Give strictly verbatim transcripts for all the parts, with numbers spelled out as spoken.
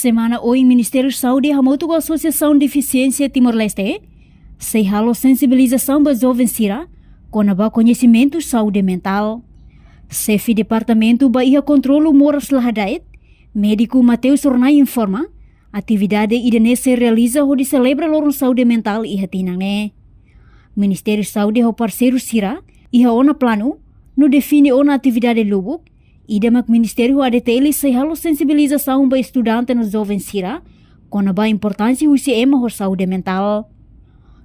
Semana oin Ministériu Saúde hamutuk ho Asosiasaun Defisiénsia Timor-Leste sei halo sensibilizasaun ba joven sira kona-ba koñesimentu saúde mentál. Xefe Departamentu ba iha Kontrolu Moras Lahadait, médiku Mateus Sornai informa, atividade ida-ne'e sei realiza hodi selebra loron saúde mentál iha tinan ne'e. Ministériu Saúde ho parseiru sira iha ona planu no define ona atividade lubuk, ida mak Ministériu ho A D T L sei halo sensibilizasaun ba estudante no joven sira kona-ba importánsia husi ema ho saúde mentál.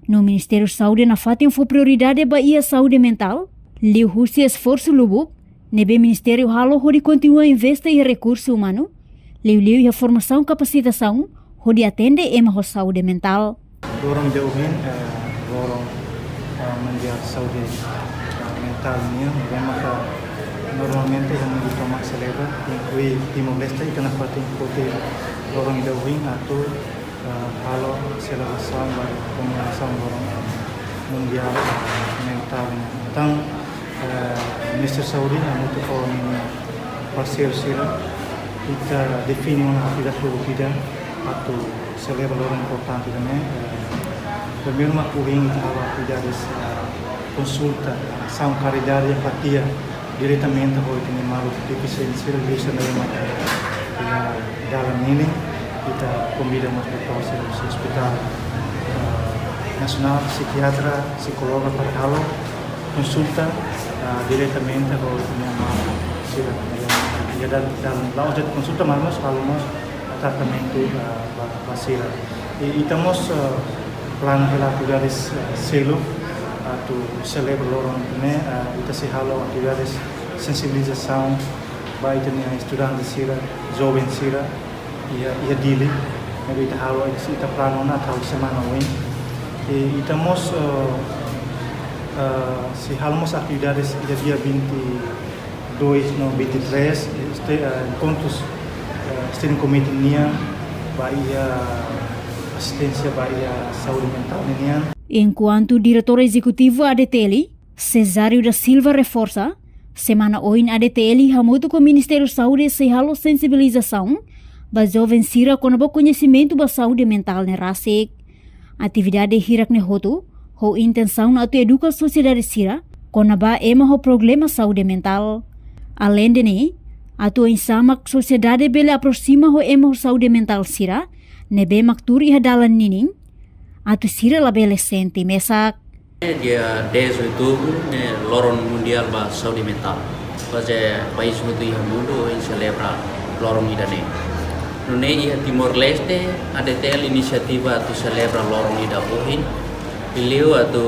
No Ministériu Saúde nafatin fó prioridade ba iha saúde mentál, liuhusi esforsu lubuk ne'ebé Ministériu halo hodi kontinua investe iha rekursu umanu, liuliu iha formasaun kapasitasaun hodi atende ema ho saúde mentál. Loron ida ohin, eh, loron, eh, mundiál saúde, eh, mentál nian, ne'ebé maka normalmente iha mundu tomak selebra, inklui Timor-Leste, ita nafatin foti loron ida ohin atu, eh, halo selebrasaun ba komemorasaun loron, eh, mundiál, eh, mentál nian. Entaun, eh, Ministériu Saúde hamutuk ho ninia parseiru sira, ita define ona atividade lubuk ida atu selebra loron importante ida-ne'e. Eh, primeiru mak ohin ita halo atividade, eh, konsulta, asaun karidade, empatia diretamente ho ita-nia maluk defisiente sira, liuhusi ema iha dalan ninin, ita konvida mós doutór sira husi Hospital, eh, Nasionál, psikiatra, psikólogu para halo konsulta, ah, diretamente ho ita-nia maluk sira. Iha dalan, dalan, la'ós de'it konsulta, mas mós halo mós tratamentu, ah, ba, ba sira. I, ita mós, ah, planu hela atividades, ah, seluk atu selebra loron ne'e, ah, ita sei halo atividades sensibilizasaun ba ita-nia estudante sira, joven sira, iha, iha Dili, ne'ebé ita halo, ita planu ona atu halo semana oin. I ita mós, eh, eh, sei halo mós atividades iha dia vinte e dois no vinte e três, este, eh, enkontrus, eh, steering committee nian, ba iha asisténsia ba iha saúde mentál nian. Enkuantu Diretór Ezekutivu A D T L, Cesário da Silva reforsa, semana oin A D T L hamutuk ho Ministériu Saúde sei halo sensibilizasaun ba joven sira kona-ba koñesimentu ba saúde mentál ne'e rasik. Atividade hirak ne'e hotu ho intensaun atu eduka sosiedade sira kona-ba ema ho problema saúde mentál. Aleinde ne'e, atu oinsá mak sosiedade bele aproxima ho ema ho saúde mentál sira ne'ebé mak tuur iha dalan ninin, atu sira labele sente mesak. Dia dez outubru ne'e loron mundiál ba saúde mentál. Baze país hotu iha mundu ohin selebra loron ida-ne'e. Nune'e iha Timor-Leste, A D T L inisiativa atu selebra loron ida ohin. Liuliu atu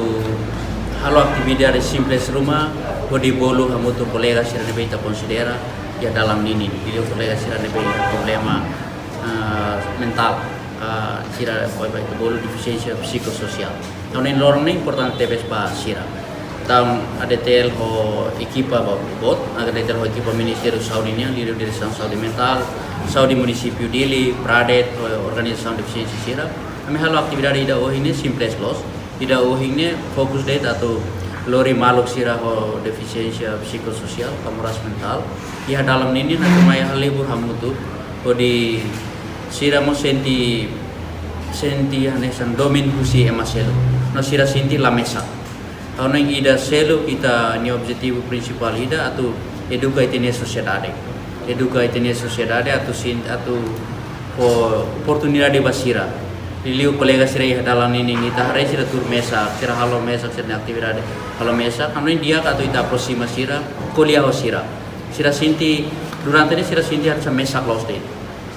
halo atividade simples ruma, hodi bolu hamutuk kolega sira ne'ebé ita konsidera iha dalan ninin. Liuliu kolega sira ne'ebé iha problema, ah, mentál. Ah, sira, ba ita bolu defisiénsia psikososiál. Entaun loron ne'e importante tebes ba sira. Entaun A D T L ho ekipa ba boot, A D T L ho ekipa Ministériu Saúde nian, liuliu Diresaun Saúde Mentál, Saúde Munisípiu Dili, PRADET, ho organizasaun defisiénsia sira. Ami halo atividade ida ohin ne'e simples loos. Ida ohin ne'e fokus de'it atu lori maluk sira ho defisiénsia psikososiál, ka moras mentál. Iha dalan ninin atu mai halibur hamutuk, hodi sira mós sente, sente hanesan domin husi ema seluk. No sira sente la mesak. Ha'u hanoin ida seluk ita-nia objetivu prinsipál ida atu eduka ita-nia sosiedade. Eduka ita-nia sosiedade atu sin-, atu fó oportunidade ba sira. Liuliu kolega sira iha dalan ninin ita haree sira tuur mesak, sira halo mesak, sira-nia atividade halo mesak. Ha'u hanoin di'ak atu ita aproxima sira, ko'alia ho sira. Sira sente, durante ne'e sira sente hanesan mesak loos de'it.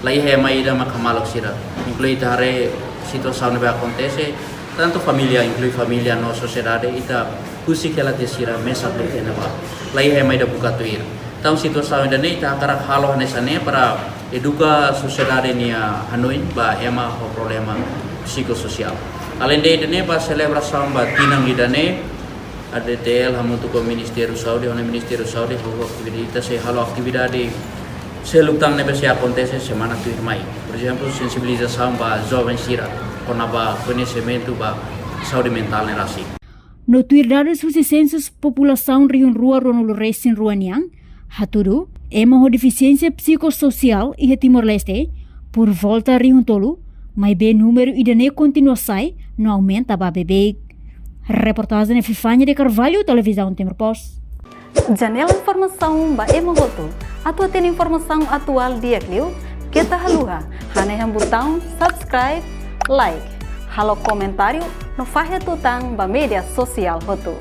La iha ema ida mak hamaluk sira. Inklui ita haree situasaun ne'ebé akontese, tantu família, inklui família no sosiedade, ita husik hela tiha sira mesak de'it iha ne'ebá. La iha ema ida buka tuir. Entaun situasaun ida-ne'e ita hakarak halo hanesan ne'e para eduka sosiedade nia hanoin ba ema ho problema psikososiál. Aleinde ida-ne'e ba selebrasaun ba tinan ida-ne'e, A D T L hamutuk ho Ministériu Saúde, ho Ministériu Saúde, ho atividade, ita sei halo atividade seluk tan ne'ebé sei akontese semana tuirmai. Por ezemplu, sensibilizasaun ba joven sira, kona-ba koñesimentu ba saúde mentál ne'e rasik. No tuir dadus husi Sensus Populasaun rihun rua ruanulu resin rua nian, hatudu, ema ho defisiénsia psikososiál iha Timor-Leste, por volta rihun tolu, maibé númeru ida-ne'e kontinua sa'e no aumenta ba beibeik. Reportajen Epifania de Carvalho, Televizaun Timor Post. Janela informasaun ba ema hotu. Atu hatene informasaun atuál di'ak liu, keta haluha hanehan butaun subscribe, like, halo komentáriu no fahe tutan ba média sosiál hotu.